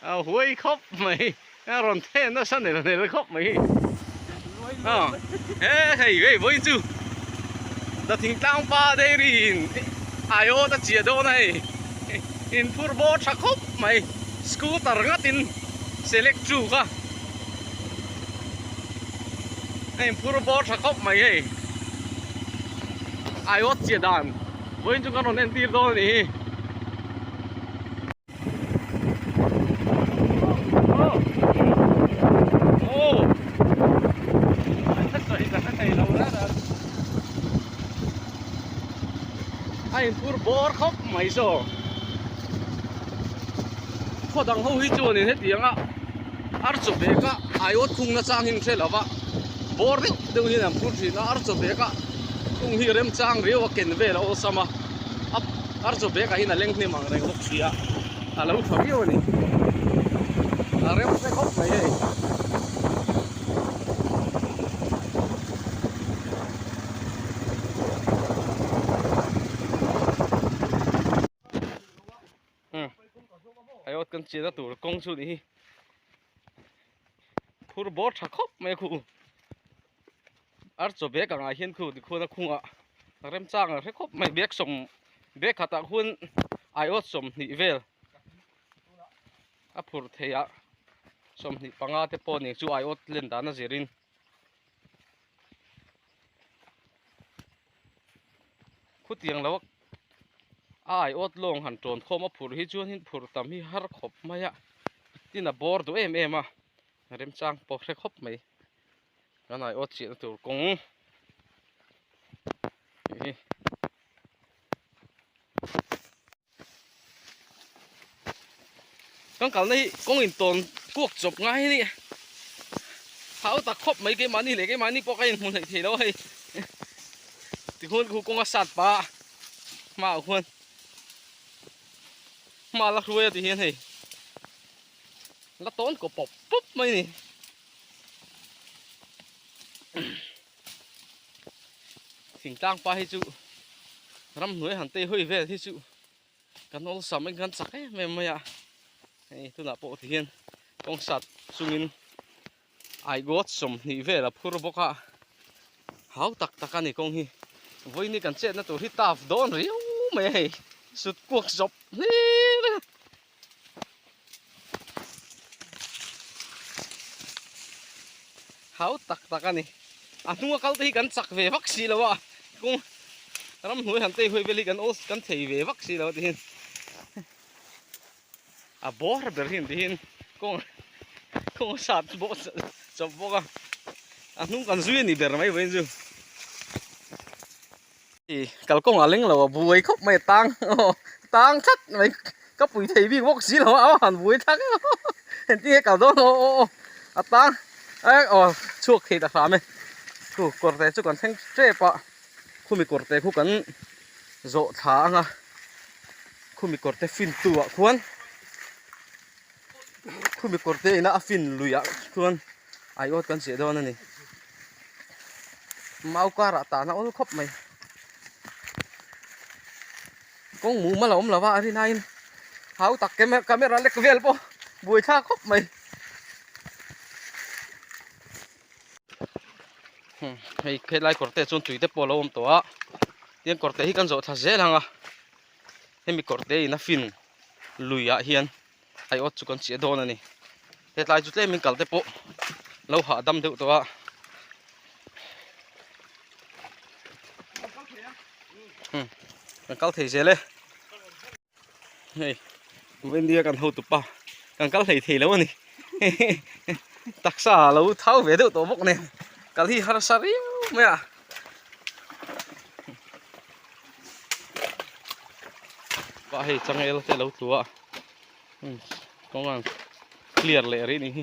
A huai khawp mai a rawn then nasa nel nel khawp mai hi a he hei hei vawiin chu the thingtlang pa dairy in aiawt a chiah dawn a hei in phur bawr tha khawp mai scooter ngat in select chu kha a in phur bawr tha khawp mai hei aiawt chiah dan vawiin chu kan rawn entir dawn a ni hi. A inphur bawr khawp mai saw khaw dang ho hi chuanin hetianga ar chaw bag a aiawt khung na chang hi an hre lo va bawr deuh deuh hian an phur thin a ar chaw bag a khung hi remchang riau a ken vel a awlsam a. Ar chaw bag ah hian a leng hnem ang reng bawk si a, a lo tha viau a ni. A rem hre khawp mai hei. Aiawt kan chiahna tur kawng chu ni hi. Phur bawr tha khawp mai khu. Ar chaw bag angah hian khu tikhuan a khungah remchang a hre khawp mai bag sawm bag khatah khuan aiawt 20 vel a phur thei a 25 te pawh ni chu aiawt len dan a zirin khutiang lo a aiawt lawng han tawn khawm a phur hi chuan phur tam hi har khawp mai a tin a bawr duh em em a remchang pawh hre khawp mai. Kan aiawt chiahna tur kawng hi kan kalna hi kawng in tawn kuak chawp ngai a ni hau tak khawp mai keimahni leh keimahni pawh ka inhmu hleih thei lo hei tikhuan khu kawng a sat pah a hmaah khuan hma la hruai a ti hian hei la tawn kaw pawp pawp mai a ni. Thingtlang pa hi chu ramhnuai han tei hawi vel hi chu kan awlsam in kan chak em em mai a hei tunah pawh ti hian kawng sat chungin aigawt 20 vel a phur bawk a hau tak tak a ni kawng hi vawiin kan chetna tur hi taf dawn riau mai a hei sut kuak zawp hlir a. Hau tak tak a ni. A hnunga kal te hi kan chak ve vak si lo a. Kawng ramhnuai han tei huai vel hi kan awl kan thei ve vak si lo a tihin. A bawr ber hi an tihin kawng kawng a sat bawk chawp bawk a. A hnung kan zui a ni ber mai vawiin chu. Kalkawng a leng lo a buai khawp mai a tang tang tlat mai ka pui thei bik bawk si lo a han buai thak engtin nge kal dawn aw aw a tang aw chhuak thei ta hram e khu kawr te chu kan thleng tep a khumi kawr te khu kan zawh thla ang a khumi kawr te fin tu ah khuan khumi kawr te ina a fin lui ah chuan aiawt kan cheh dawn a ni. Mau karah tahna awl khawp mai. Kawng mumal a awm lo a, a rinaiin hau tak camera lek vel pawh buai thlak khawp mai. Hei helai kawr te chuan tui te pawh a lo awm tawh a, tiang kawr te hi kan zawh thla zel ang a, hemi kawr te in a fin lui ah hian aiawt chu kan chiah dawn a ni. Hetlai chu tlemin kal te pawh lo hahdam deuh tawh a. Kan kal thei zel e. Hei India kan hotu pa kan kal hlei thei lo a ni. Taksa lo thau ve deuh tawh bawk nen kal hi harsa riau mai a. Pa hei changel te lo tlu a. Kawng clear leh rih ni hi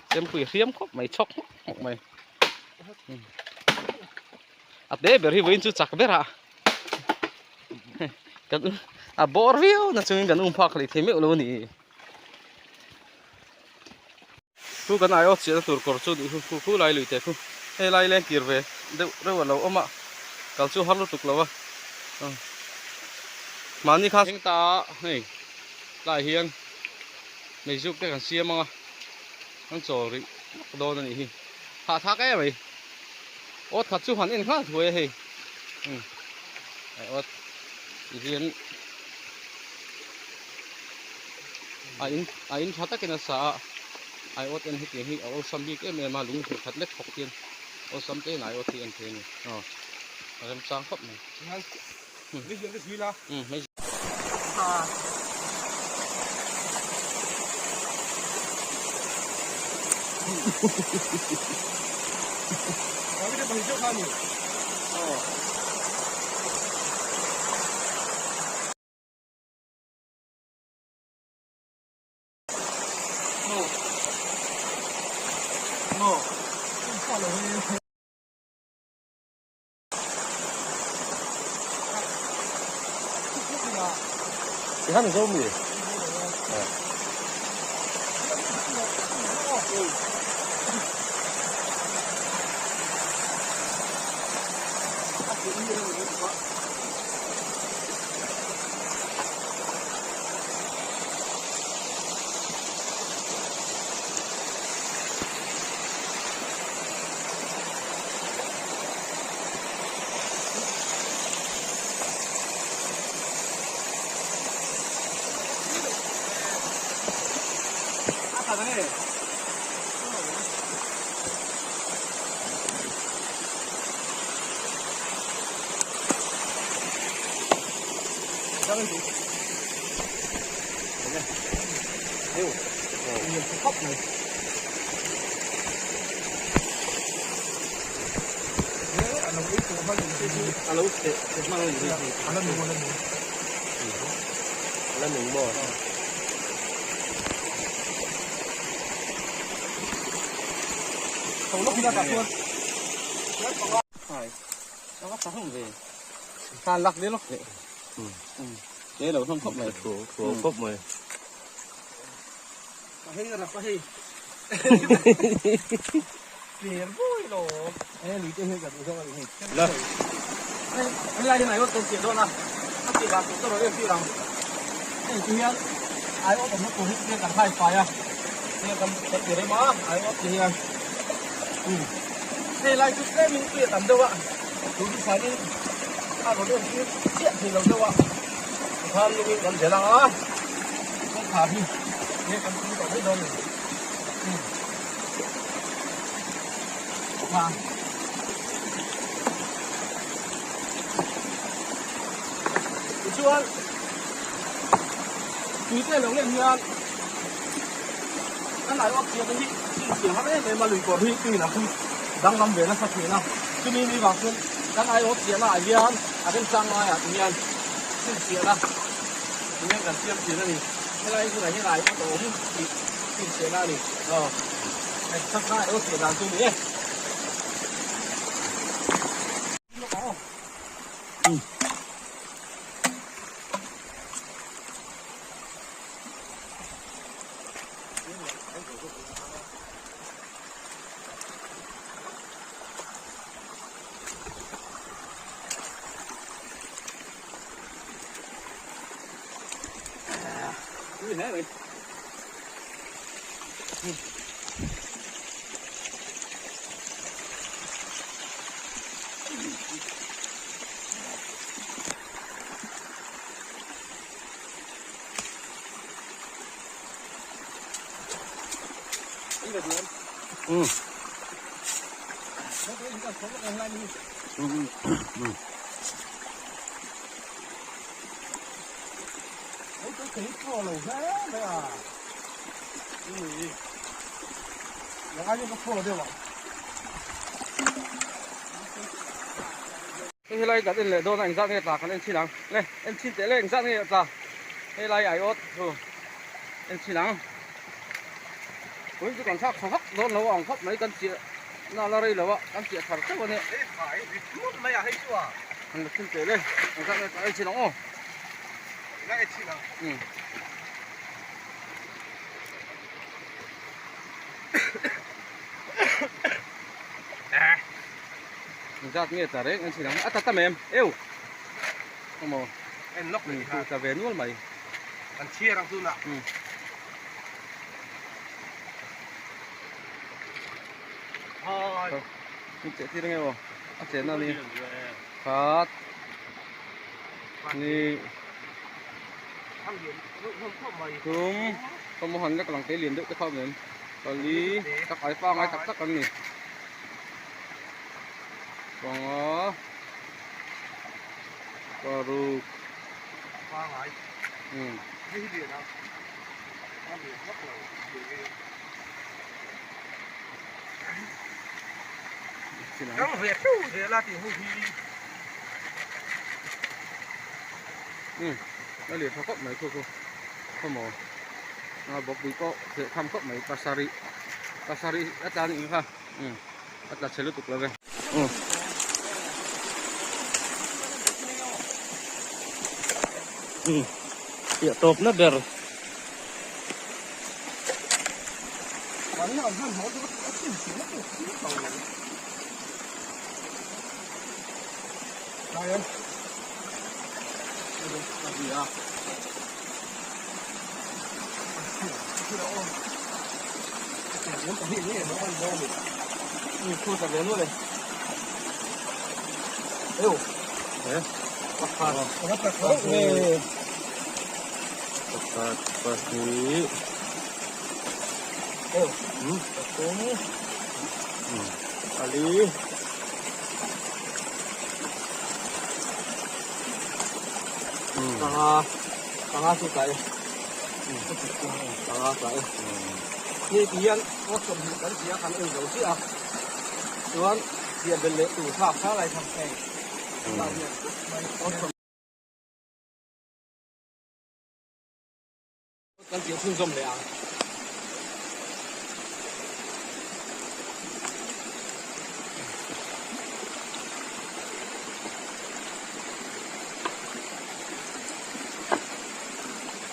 chempui hriam khawp mai chhawk hmawk hmawk mai a te ber hi vawiin chu chak ber a kan a bawr viau na chungin kan um phak hlei thei meuh lo a ni khu kan aiawt chiahna tur kawr chu nih khu khu khu lai lui te khu hei lai leng kir ve deuh reuh a lo awm a kal chu har lutuk lo a mahni kha thleng ta a hei. Tlaiah hian meizuk te kan siam ang a, kan chawl rih lawk dawn a nih hi. Hahthlak em mai. Awt khat chu han en nghal thuai a hei. Umm awt ti hian a in a in tha takin a sa a, aiawt en hetiang hi a awlsam bik em em a, lung hnih khat lek thawk hian awlsam te in aiawt hi en thei a ni. Aw a remchang khawp mai. Ti han zo mi? Tichuan tuite lo len hian kan aiawt chiah te hi chhinchhiah har em em a lui kawr hi tuin a pui danglam ve nasa thin a chumi mi vang chuan kan aiawt chiahna ah hian a remchang laiah ti hian chhinchhiahna ti hian kan siam thin a ni helai hunah hian aiawt a awm tih chhinchhiahna a ni aw hei chakna aiawt chiah dan chu a ni e. Helai kan en leh dawn a engzat nge tla kan en chhin ang le en chhin teh le engzat nge tla helai aiawt chu en chhin ang ui chu kan thlak tha vak dawn lo ang khawp mai kan chiah na la rei lo a kan chiah thar teuh a nia an la chhin teh le engzat nge tla en chhin ang aw um. Zat nge tla reng an chhin ang a ta tam em eu emaw en lawk tu tla ve nual mai. Kan chhiar ang tunah. Hai. Min cheh tir ange aw. A chenna a ni. Khat. Ni. Thum. Khawmaw han lek lang te lian deuh te kha awm em. Pali. Tak ai pangai tak tak an ni. Panga. Paruk. Pangai. Um. Hei hi lian a. A lian vak lo. Kang ve teuh zel a tih ho hi. Um. A lian tha khawp mai khu khu. Khawmaw. A bawkpui pawh theh tham khawp mai pasarih. Pasarih a tla anih kha. Um. A tla chhe lutuk lo ve. Um. Um. Piah tawpna ber. Pakhat pahnih pathum pali panga panga chu tlai panga tlai ni ti hian post 20 kan ti a kan en zo chiah a chuan chiah belh leh tur thlak thlak lai kha hei post 20 Kan tih chhunzawm leh ang.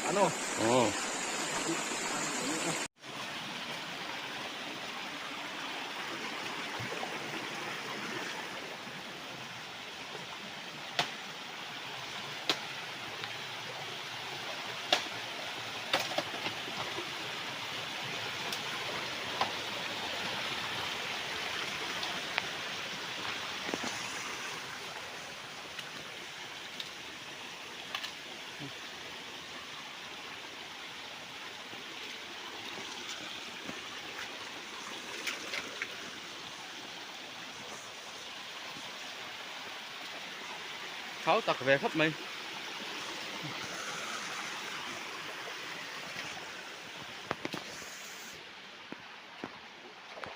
Ano? Oh. Thau tak ve khawp mai.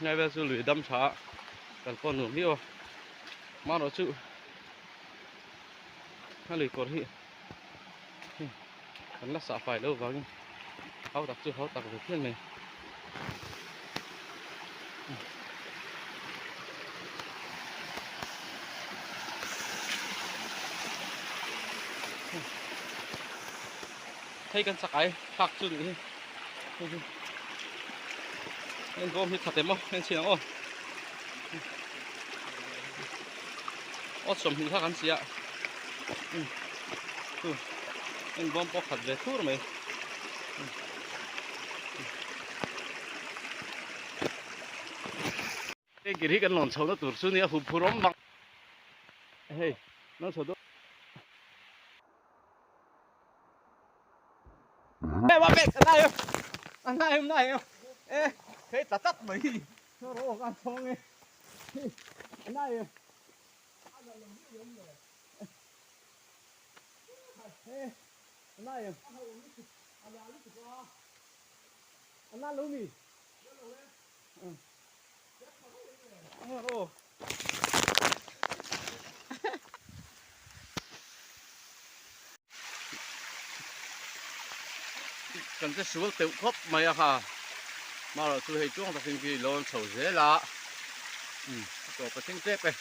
Ngai vel chu lui dam tha a kan pawn nuam viau a marawh chu a lui kawr hi kan la sah fai loh vangin hau tak chu hau tak ve phian mai. Hei kan chakai thlak chu nih hi heng bawm hi khat em aw heng chhin ang aw aw 20 kha kan chiah heng bawm pawh khat ve thur mai. Hei kir hi kan lawn chhohna tur chu nia hup phur awm vang hei lawn chho dawn e wa pek a nai em a nai em nai em e hei tla tlat mai hi rawh ka chhawng e a nai em a nai em a nai lo mi Kan che sual teuh khawp mai a kha marawh chu hei chuang takin khi lawn chho zel a umm a tawp a thleng tep e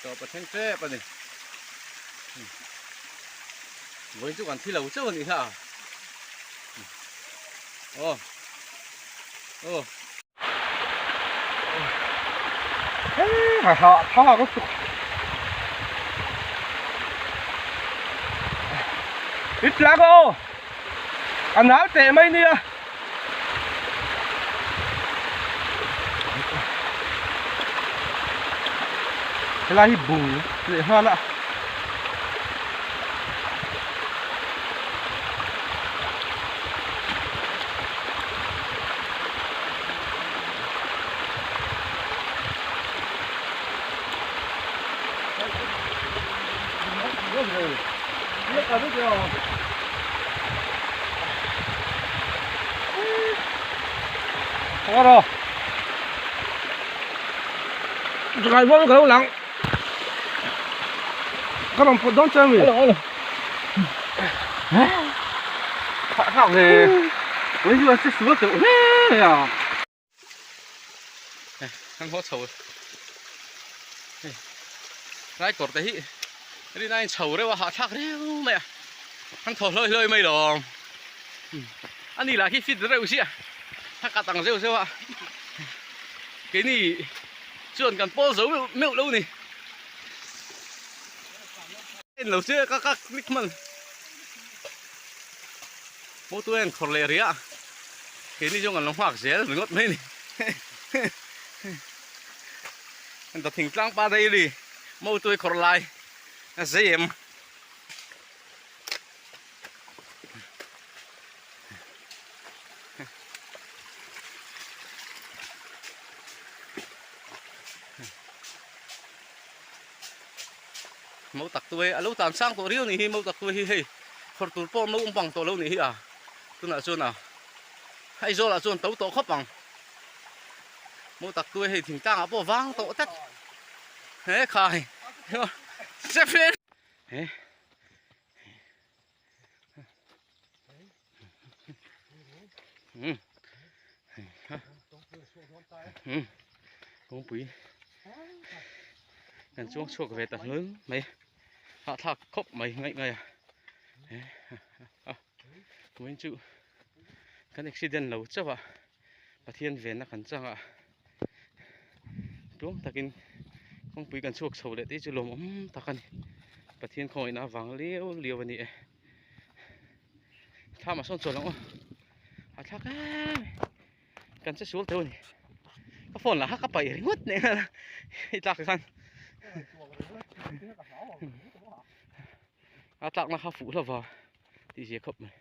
tawp a thleng tep a ni vawiin chu kan thi lo chauh a nih kha aw aw. Ha ha tha ka chu ít lá cơ. A nal teh mai nia. Helai hi bung leh nghal a. Driver ka lo lang ka rawn pawt dawn che ami Kan haw chho hei lai kawr te hi rin aiin chho reuh a hahthlak reuh mai a kan thaw hlawi hlawi mai lawm a ni lah khi fit reuh chiah a kat ang zeuh zeuh a keini chuan kan pawl zo meuh meuh lo ni en lo che ka ka click hman Motor a inkhawr leh rih a, keini zawng an lo nghak zel ringawt mai a ni. Heta thingtlang pa daily motor i khawrh lai a zei em. Mau tak tuai a lo tan sang tawh riau nih hi mau tak tuai hi hei khawrh tur pawh mau awm pang tawh lo nih hi a tunah chuan a Aizawl ah chuan to tawh khawp ang mau tak tuai hei thingtlang ah pawh vang tawh tlat he khai he Kawngpui kan chuang chhuak ve ta hlul mai hahthlak khawp mai ngaih ngaih a vawiin chu kan accident lo chauh a Pathian venna kan chang a tluang takin kawngpui kan chhuak chho leh te hi chu lawmawm tak a ni Pathian khawngaihna avang liau liau a ni e. Thlam ah sawn chawl ang aw a thlak em kan che sual teuh a ni ka phone lah kha ka paih ringawt nen a i tlak khan a tlakna kha fuh hlauh va tih zia khawp mai.